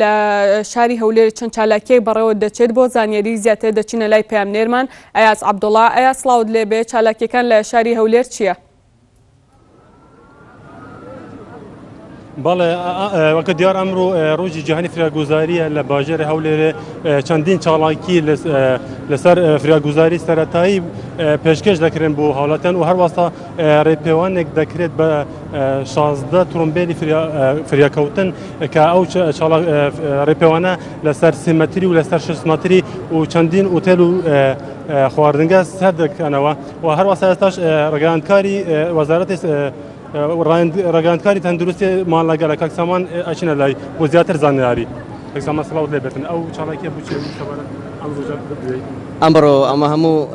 لە شاری هەولێر چەند چالاکییەک بەڕێوە دەچێت، بۆ زانیاری زیاتر دەچینە لای پەیامنێرمان ئەیاز عەبدوڵا. ئەیاز سڵاوت لێبێ، چالاکییەکان لە شاری هەولێر چییە؟ بەڵێ وەکە دیار ئەمڕۆ ڕۆژی جیهانی فریاگوزاریە لە باژێری هەولێرێ چەندین چاڵاکی لەسەر فریاگوزاری سەرەتایی پێشکەش دەکرێن بۆ هاوڵاتیان و هەروەستا ڕێپێوانێک دەکرێت بە 16 ترۆمبێلی فریاکەوتن کە ئەو ڕێپێوانە لەسەر سێ مەتری و لەسەر شەش مەتری و چەندین ئوتێل و خواردنگە سەر دەکەنەوە و هەروەسا ئێستاش ڕگەیاندکاری وەزارەتی ڕگەیاندکاری تەندروستی مان لەگەڵە کاک سامان ئەچینە لای بۆ زیاتر زانیاری. کاک سامان سڵاوت لێ بێتن ئەو چالاکیە بچێ سەبارەت ئەم ڕۆژە بدوێی. ئەمڕۆ ئەمە هەموو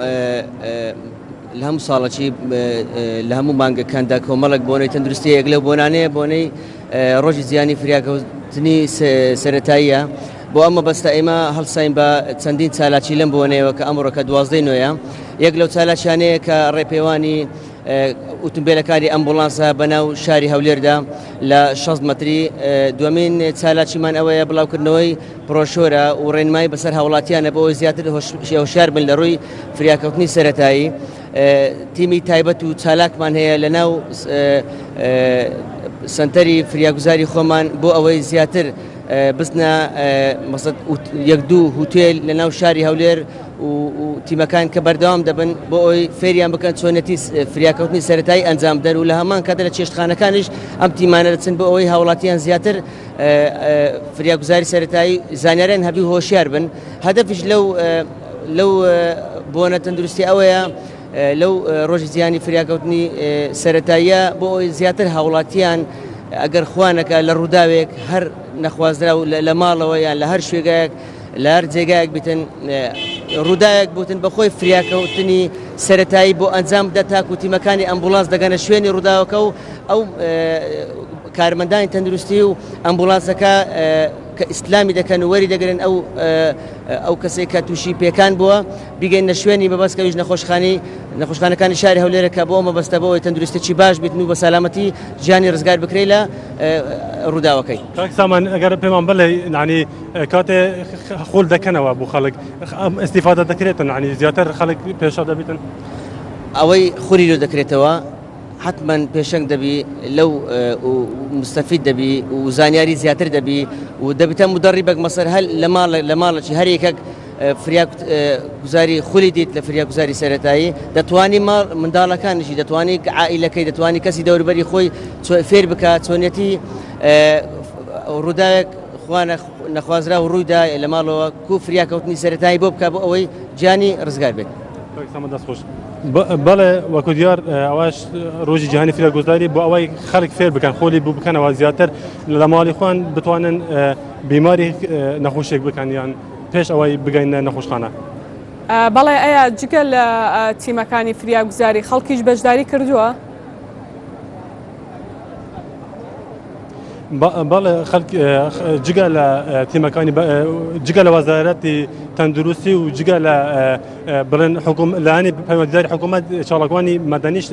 لە هەموو ساڵەکی لە هەموو مانگەکاندا کۆمەڵێک بۆنەی تەندروستی یەک لەو بۆنانەیە بۆنەی ڕۆژی جیهانی فریاکەوتنی سەرەتاییە بۆ ئەم مەبەستە ئێمە هەڵساین بە چەندین چالاکی لەم بۆنەیەوە کە ئەمڕۆکە دوازدەی نۆیە یەک لەو چالاکیانەیە کە ڕێپێوانی ئوتومبیلەکانی ئەمبوڵانسە بەناو شاری هەولێردا لە 6 مەتری دومین چالاکیمان ئەوەیە بڵاوکردنەوەی پرۆشۆرە و ڕێنمایی بەسەر هاوڵاتیانە بۆ زیاتر هۆشیار بن لە ڕووی فریاکەوتنی سەرەتایی تیمی تایبەت و چالاکمان هەیە لە ناو سنتەری فریاگوزاری خۆمان بۆ ئەوەی زیاتر بستنە یەک دوو هوتێل لە ناو شاری هەولێر و تیمەکان کە بەردەوام دەبن بۆ ئەوی فێریان بکەن چۆنێتی فریاکەوتنی سەتایی ئەنجام بدەن و لە هەمان کاتە لە چێشتخانەکانیش ئەم تیمانە دەچن بۆ ئەوەی هاوڵاتیان زیاتر فریاگوزاری سەتایی زانیاریان هەبی هۆشیار بن هەدەفیش لەو لەو بۆنە تەندروستی ئەوەیە لەو ڕۆژی جیهانی فریاکەوتنی سەتاییە بۆ ئەوی زیاتر هاوڵاتیان ئەگەر خوانەکە لە ڕووداوێک هەر نەخوازرا و لە ماڵەوە یان لە هەر شوێگایەک لە هەر جێگایەک بیتن ڕووداوێک بوتن بەخۆی فریاکەوتنی سەتایی بۆ ئەنجام بدە تاکو تیمەکانی ئەمبولانس دەگەنە شوێنی ڕووداوەکە و ئەو کارمەندانی تەندروستی و ئەمبولانسەکە کە ئیسلامی دەکەن و وەری دەگرن ئەو ئەو کەسێک کە تووشی پێکان بووە بیگەینە شوێنی مەبەست کە ئەویش نەخۆشخانەی نەخۆشخانەکانی شاری هەولێرە کە بۆ مەبەستە بۆ ئەوەی تەندروستێکی باش بیتن و بە سەلامەتی گیانی ڕزگار بکرێت لە ڕووداوەکەی. کاک سامان ئەگەر پێمان بڵێ یعنی کاتێ خول دەکەنەوە بۆ خەڵک ئیستیفادە دەکرێتن یعنی زیاتر خەڵک پێشە دەبیتن؟ ئەوەی خولی لۆ دەکرێتەوە حەتمەن پێشەنگ دەبی لەو مستەفید دەبی و زانیاری زیاتر دەبی و دەبیتە مدەڕیبەک مەسەر هەل لە ماڵ لە ماڵەکی هەر یەکەک فریاک گوزاری خولی دیت لە فریاگوزاری سەرەتایی دەتوانی ماڵ منداڵەکانیشی دەتوانی عائیلەکەی دەتوانی کەسی دەوروبەری خۆی فێر بکات چۆنیەتی ڕووداوێک خوا نەخوازرا و ڕوویدا لە ماڵەوە کو فریاکەوتنی سەرەتایی بۆ بکە بۆ ئەوەی گیانی ڕزگار بێت. دەست خۆش. بەڵێ وەکو دیار ئەوەش ڕۆژی جیهانی فریاگوزاری بۆ ئەوەی خەڵک فێر بکەن خۆلی بوو بکەنەوە زیاتر لە ماڵی خۆیان بتوانن بیماری نەخۆشێک بکەن یان پێش ئەوەی بگەینە نەخۆشخانە. بەڵێ ئەیا جگە لە تیمەکانی فریاگوزاری خەڵکیش بەشداری کردووە؟ بەڵێ خەڵک جگە لە تیمەکانی جگە لە وەزارەتی تەندروستی و جگە لە بڵێن حکوم لایەنی پەیوەندیداری حکوومەت چاڵکوانی مەدەنیش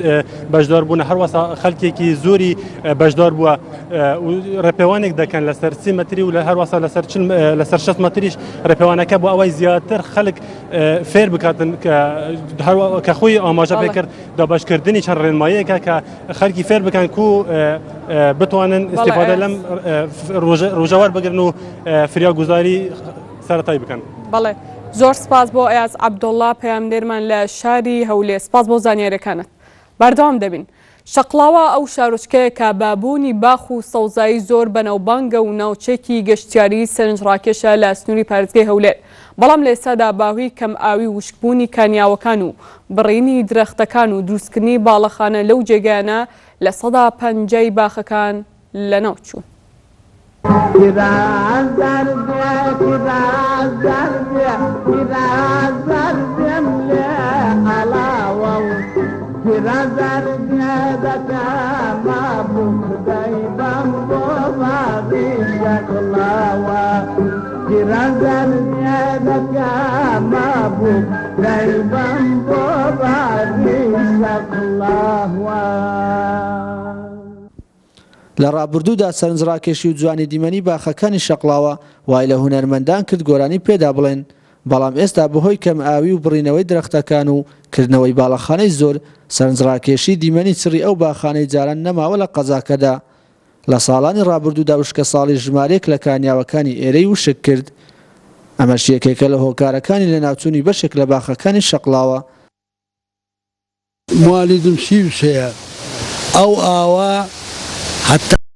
بەشدار بوون هەروەسا خەڵکێکی زۆری بەشدار بووە ڕێپێوانێک دەکەن لەسەر سی مەتری و لە هەروەسا لەسەر لەسەر 6 مەتریش ڕێپێوانەکە بۆ ئەوەی زیاتر خەڵک فێر بکاتن کە خۆی ئاماژە پێکرد دابەشکردنی چەند ڕێنماییەکە کە خەڵکی فێر بکەن کو بتوانن استفادە لەم ڕۆژەوار بگرن و فریاگوزاری سەرەتایی بکەن. بەڵێ زۆر سپاس بۆ ئەیاز عەبدوڵڵا پەیامنێرمان لە شاری هەولێر سپاس بۆ زانیاریەکانت. بەردەوام دەبین. شەقڵاوە ئەو شارۆچکەیە کە بە بوونی باخ و سەوزایی زۆر بەناوبانگە و ناوچەیەکی گەشتیاری سەرنجڕاکێشە لە سنووری پارێزگای هەولێر بەڵام لە ئێستادا بەهۆی کەمئاوی و وشکبوونی کانیاوەکان و بڕینی درەختەکان و دروستکردنی باڵەخانە لەو جێگایانە 50% باخەکان لەناوچوون. لە ڕابردوودا سەرنجڕاکێشی و جوانی دیمەنی باخەکانی شەقڵاوە وای لە هونەرمەندان کرد گۆرانی پێدا بڵێن، بەڵام ئێستا بەهۆی کەمئاوی و بڕینەوەی درەختەکان و کردنەوەی باڵەخانەی زۆر، سەرنجڕاکێشی دیمەنی چڕی ئەو باخانەی جاران نەماوە لە قەزاکەدا. لە ساڵانی ڕابردوودا وشکەساڵی ژمارەیەک لە کانیاوەکانی ئێرەی وشک کرد، ئەمەش یەکێکە لە هۆکارەکانی لەناوچوونی بەشێک لە باخەکانی شەقڵاوە. موالیدم 33 ئەو ئاوە هەتا.